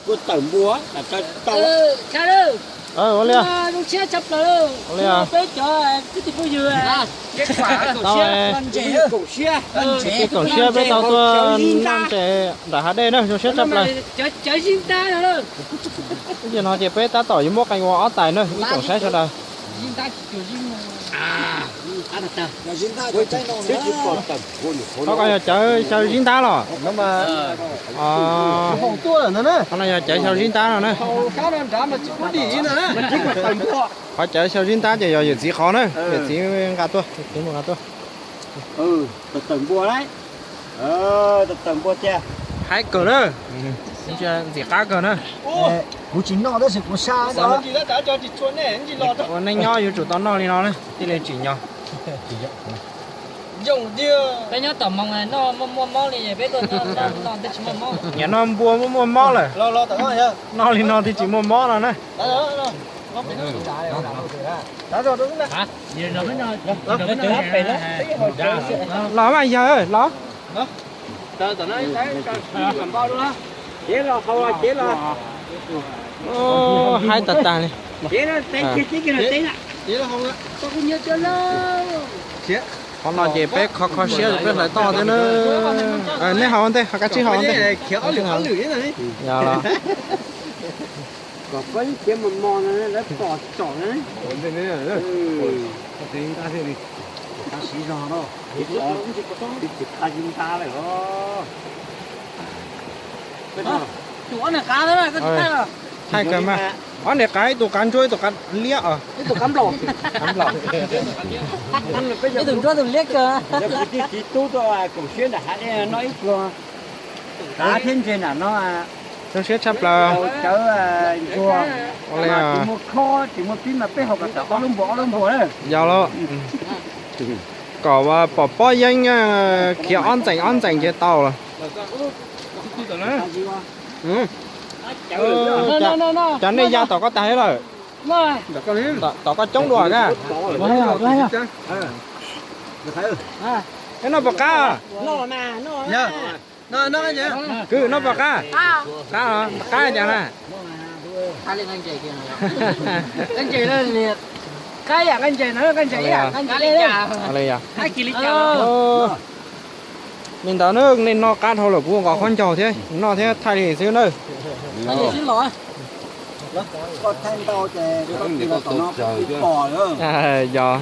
Ua tawm npua, ua li, ua li. Koom siab peb tau tuaj noj ntses nram hav dej na, zoo siab tshaj plaws. Ib yam no ces peb tab tom yuav muab qee ua ob tais na ib tsoom saib sawv daws. Qhov ko yog cawv xyaw zib ntab los? Qhov no yog cawv xyaw zib ntab no na. Qhov cawv xyaw zib ntab ces yog yawm txiv qhov na, yawm txiv nqa tuaj, yawm txiv nqa tuaj. Haib kawg na, ntxim qab kawg na. Kuv tsis noj tab sis kuv sab. Ua neej nyob yuav tsum tau noj li no na thiaj li tsim nyog. Peb nyob tom moos noj muaj muaj mob li, peb tuaj noj tej tsis muaj mob. Niam no npua muaj muaj mob lawm. Noj li no thiaj tsis muaj mob no na. Los mas yawg los. Haib tag tag li. Qhov no ces peb kho kho siab peb hlawv toj thiab na. Nej haus ua ntej, ho kab tsib haus ua ntej. Yog los. Kom koj ib khiav mos mos no lawv pom tsom na. Tsis tha zib ntab lawm os. Thaij kawg mas. Ob niag qav, ib tug qav ntsuab ib tug qav liab os. Ib tug ntsuab tus liab kawg. Kwv tij txiv tub tuaj koom siab nram hav dej noj ib pluag qav thiab ntses nram no. Zoo siab tshaj plaws. Cawv ntsuag, tsis muaj khob tsis muaj pib mas peb haus kom tawm ob lub npuas ob lub npuas na. Yog los. Kom pom pob yeeb khiav ob ntxeem ob ntxeem ces tau lawm. Cov nej ya tom koj tag li lawm. Tom koj coob dua na. Noj pom qab. Kwv, noj pom qab. Qab, qab cas na. Li ntawd na, nej noj qab dhau lawm kuv nqos khaub ncaug thiab noj thiab thaij li xwb na. Yog.